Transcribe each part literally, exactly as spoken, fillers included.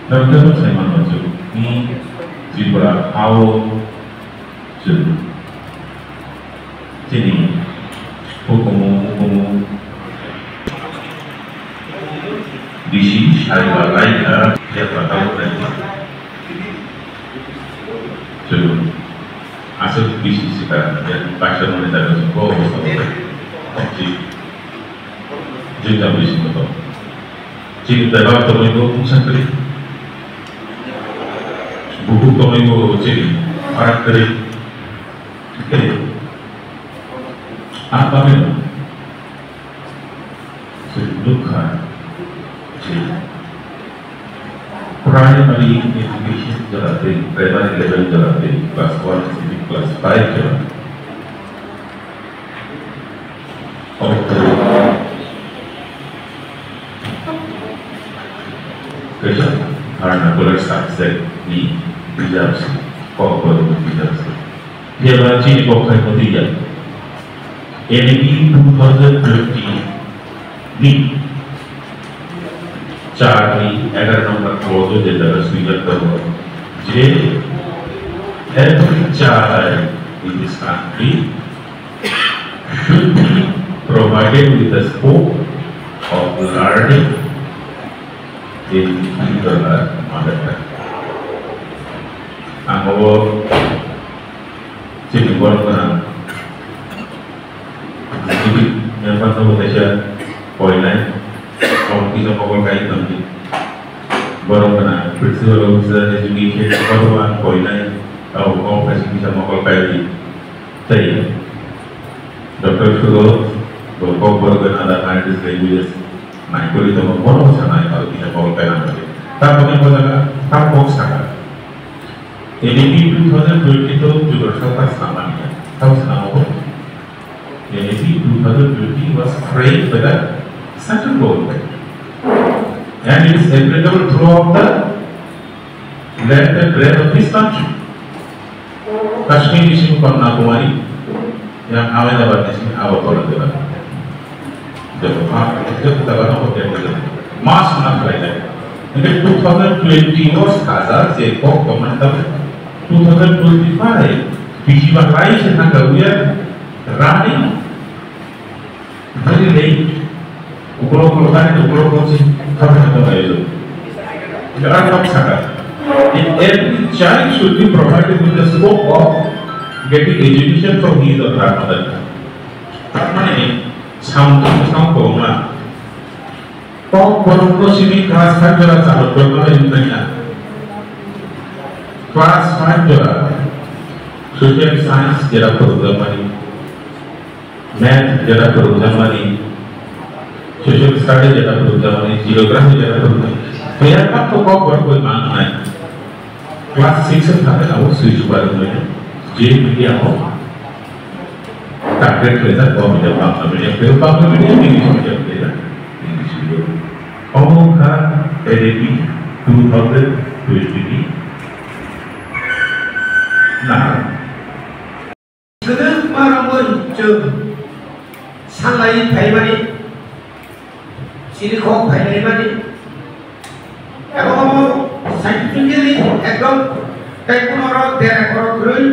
Tamni Tripura hao chwng chini hukumu hukumu bisi saiba laina yapra tamo naima. Chwng aswk bisi swkang, ya, kaisa nokni jaga chwng bo obo sawi tongchi. Jwngja bisi moto. Chini bebak tongwi bo mungsa kwrwi. Bukhuk tongwi bo chini farak kwrwi. Khe, ang bagwi no. Chwng nukha je primary education jora twi, primary level jora twi, class one tei class five jora. Obo kaisa Dharna College subject ni bijap se, kok borok ni bijap se. Phiya ba chini kok khai motwi ya. N E P two thousand twenty ni char ni egaroh number clause o je jaga swijak tongo je every child in this country should be provided with the scope of learning in his or her mother tongue. Ang obo chini borok gwnang member no kaisa koinai, obo kisa mokol kai tongdi. Borok gwnang principal officer education, borok ang koinai, abo kok kaisa kisa mokol kai di. Tei Doctor Sudo, bo kok borok gwnang ada scientist languages, nai kori tongo, borok sanai, abo kisa mokol kai nang di. Taboni bo jaga, tab kok saka. N E P two thousand twenty to Jubra Sarkar samani ya. Tau sanamo bo. N E P two thousand twenty was framed by the central government. And it is applicable throughout the length and breadth of this country. Kashmir ni simi Kanyakumari, yang Ahmedabad ni simi Agartala jora. Jora, ah, jora, jora, jora, jora. Mas na khlai nai. Hingke two thousand twenty o sajak je kok tongmani tabuk two thousand twenty-five bisi ba lai se thang ka uya running very late. Ukolok ukolok hari ukolok ukolok si thang ka uya. Jara thang saka. Every child should be provided with the scope of getting education from his or her mother tongue. Tamani sound, sound ko ma. Kok borok no simi class five jora chalo, borok no ring nai na. Class five jora social science jera phwrwngjakmani, math jera phwrwngjakmani, social study jera phwrwngjakmani, geography jera phwrwngjakmani. Phiya kok to kok borok bai man nai. Class six o thangwi abo swi super wngwi je medium o target khlaijak, bo medium Bangla medium, tei Bangla medium English medium khlaijak, English medium. Omo wngkha N E P two thousand twenty ni nahar. Kwbangma romwi chwng sanlaiwi phaimani, chini kok phainaimani, abo omo scientifically ekdom tei kunorok dera korok kwrwi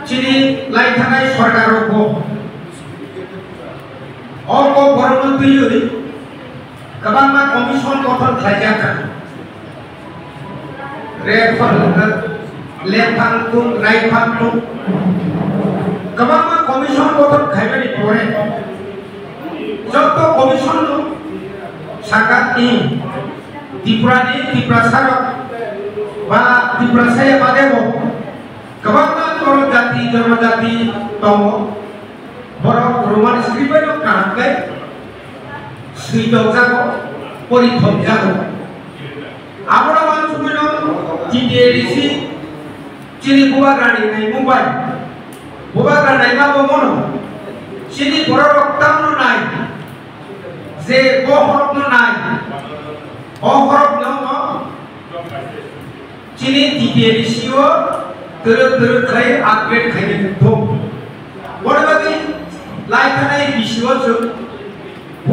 chini lai thanai sorkar rokbo o kok borokno twiwi kwbangma commission gothon khlaijak kha. Rephang, lephang tung, raiphang tung. Kwbangma commission gothon khaimani pore joto commission no sakha ni Tripura ni Tiprasa rok ba Tiprasa ya bade bo kwbangma borok jati, jonojati tongo. Borok Roman script bai no kaham khe swi tongjago, pori thomjago. Aboro wansugwino T T A D C chini bubagrani naimung bai. Bubagra naima bo mono. Chini bororok tamno nai. Je bo horokno nai. O horokno no chini T T A D C o twrwk twrwk khlai upgrade khaina thung. Boni bagwi lai thanai bisi o chwng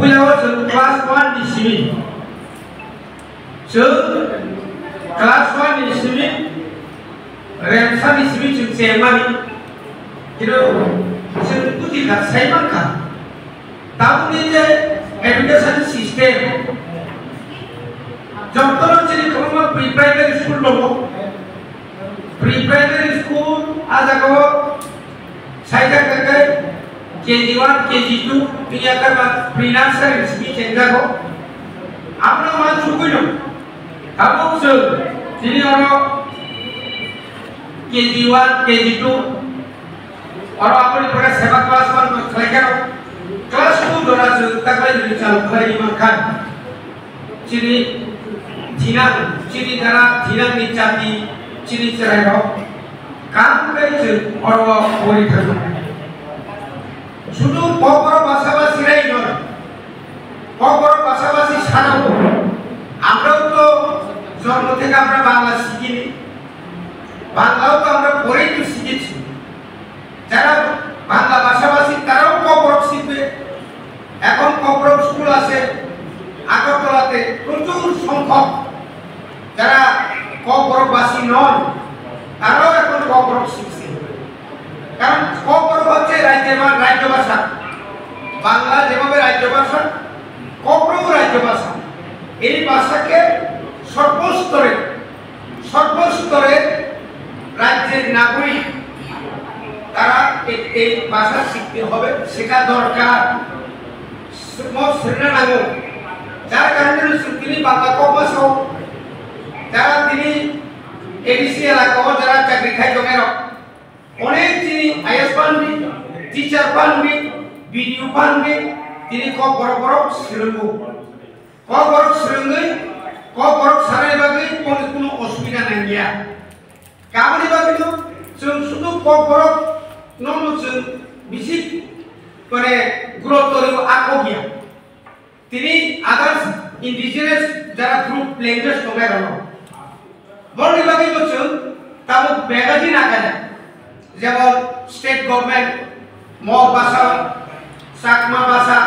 Puila o chwng class one ni simi. Chwng class one ni simi, remsa ni simi chwng chengmani. Kino chwng buji kha, sai man kha. Tabukni je education system, jotono chini kwbangma pre-primary school tongo. Pre-primary school a jagao saijak khe K G one, K G two, tini akar pre-nursery simi chengjago. Abono ma chukui no. Tabuk chwng tini oro K G one, K G two, oro aboni pore seba class one no khlai khe class two jora chwng taklai jora chalu khlai ni mankha. Chini thinang, chini jara thinang ni jati, chini chwrai rok kam kai chwng oro pori thang. Sudu kokborok basa basi rai noi. Kokborok basa basi sana ko. আমরাও তো জন্ম থেকে আমরা বাংলা শিখিনি। বাংলাও তো আমরা পড়েই তো শিখেছি। যারা বাংলা ভাষাভাষী তারাও ককবরক শিখবে। এখন ককবরক স্কুল আছে আগরতলাতে, প্রচুর সংখ্যক যারা ককবরকবাসী নন, তারাও এখন ককবরক শিখছে। কারণ ককবরক হচ্ছে রাজ্যের ভা-, রাজ্য ভাষা। বাংলা যেভাবে রাজ্য ভাষা, ককবরকও রাজ্য ভাষা। এই ভাষাকে সর্বস্তরে সর্বস্তরে রাজ্যের নাগরিক তারা এ-, এই ভাষা শিখতে হবে, শেখা দরকার। Mo srwngna nango, যার কারণে তিনি বাংলা কম ভাষাও, যারা তিনি এডিসি এলাকাও যারা চাকরি খাই জমের অনেক তিনি আইএস পাননি, টিচার পাননি, বিডিও পাননি, তিনি কম বড় বড় শ্রেণী Kokborok swrwngwi, kokborok sanai bagwi kono, kono osubida nangya. Kaboni bagwino chwng sudu kokborok nono chwng bisi mane gurutto rw a kok ya. Tini others indigenous jara group language tongnai rokno. Borokni bagwi bo chwng tabuk magazine akhai, jemon state government, Mog basa, Chakma basa,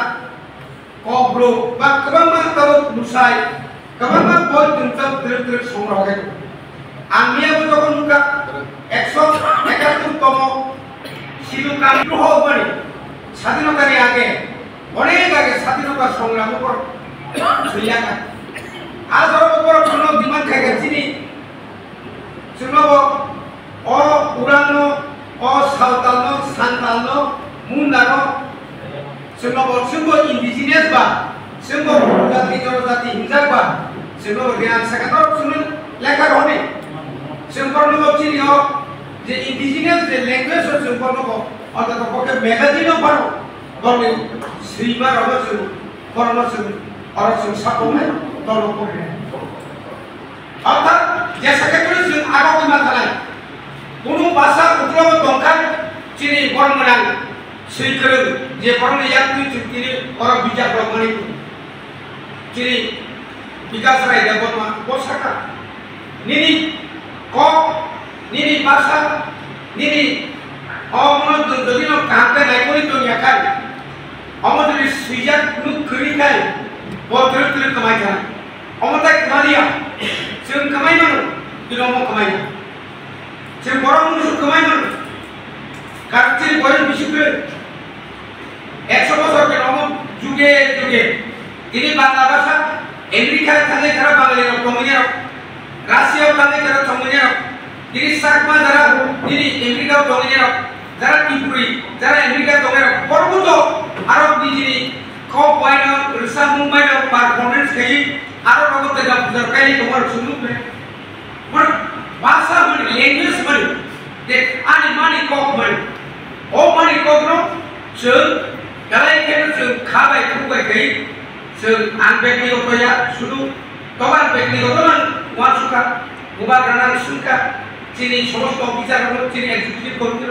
Kokborok ba kwbangma tabuk Musai, kwbangma boi twrwk twrwk twrwk song rok hai. Ang miya bo jokhon nukha ekso ekattor tomo Sidu Kang Ruho mani, স্বাধীনতার আগে, অনেক আগে স্বাধীনতা সংগ্রাম উপর সইয়া থাকে। আজ ওর উপর কোনো ডিমান্ড খাইগা চিনি, chwngno bo o Urangno, o Sawtalno, Santalno, Mundano, chwngno bo chwngbo indigenous ba, chwngbo jati, jonojati hinjak ba, chwngno bo riyan sakator chwngno lekha roni. Chwng borokno bo chini o je indigenous je language o chwng borokno bo, o to bo khe magazine o phano borokni swima rokno chwng, borokno chwng, oro chwng sakonai, tolo poknai. Orthat, jesa khe phano chwng abo wngma thanai. Kunu basa uklogo tongkha, chini borok mwnang swi kwrwng, je borokni yak twi chwng tini borok bijap rok mani. Chini Bikas Rai Debbarma bo sakha, nini kok, nini basa, nini omono jodi no kaham khe naikolwi tongya khai, omo jodi swijak nuk kwrwi khai, bo twrwk twrwk kwmai kha. Omo tai kwmaliya, chwng kwmai mano, tini omo kwmai ya. Chwng borok mungsu kwmai mano, karon chini boyos bisi kwrwi. Ekso bosor ke omo juge juge. Tini Bangla basa, America thangwi jara Bangali rok tongwi rok, Russia thangwi jara tongwi rok, tini Chakma jara, tini America tongwi rok, jara Tripuri, jara America tongwi rok, porbuto arok nijini kok baino, rwchapmung baino performance khayi, aro rogo tega pujar kaili tongma rok sunu khe. Mane bhasha mane language mane je ani mani kok mane. O mani kok no chwng belai kheno chwng kha bai thuk bai khai chwng ang bektigoto ya sudu tobar bektigoto nang uansukha, bubagra nang sungkha, chini somosto officer rok chini executive committee